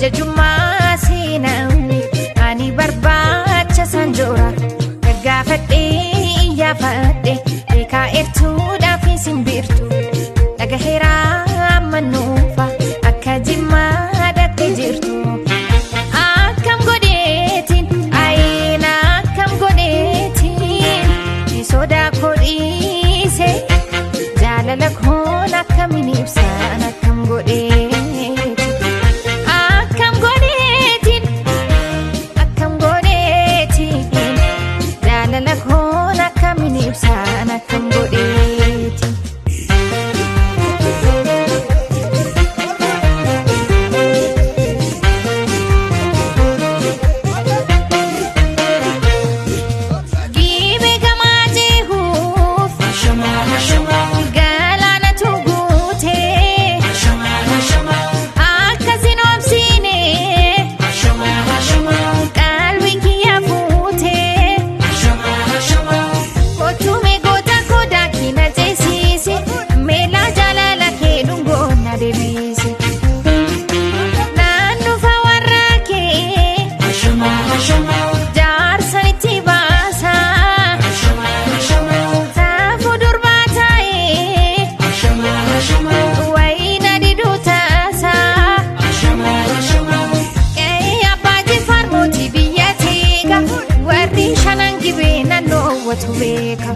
Jajummaa seenaa ani barbaacha sanjoora gaggaafadhee iyyaafadhe beekaa ertuudhaaf simbirtu dhagaheeraa amma nuufa akka jimmaa dhatte jirtu. Akkam godheetiin ayiina akkam godheetiin sodaa koo dhiise jaalala koon akkamiin ibsaan akkam godheetiin. Akkam godheetiin akkam godheetiin jaalala koon akkamiin ibsaan akkam godheetiin. Gibe gamaa jehuuf galaanatu guutee akkasin obsiine qalbiin kiyya fuutee kottume goota kodaa kina ceesise meelaa jaalala kee dhungoo na deebise. Naannufa warra kee jaarsa itti baasaa. Saafuu durbaa taa'ee wayina diduu taasaa. Qe'ee abbaa jifaar mootii biyya teeka warri shanan gibee naannoo hawwatu beeka.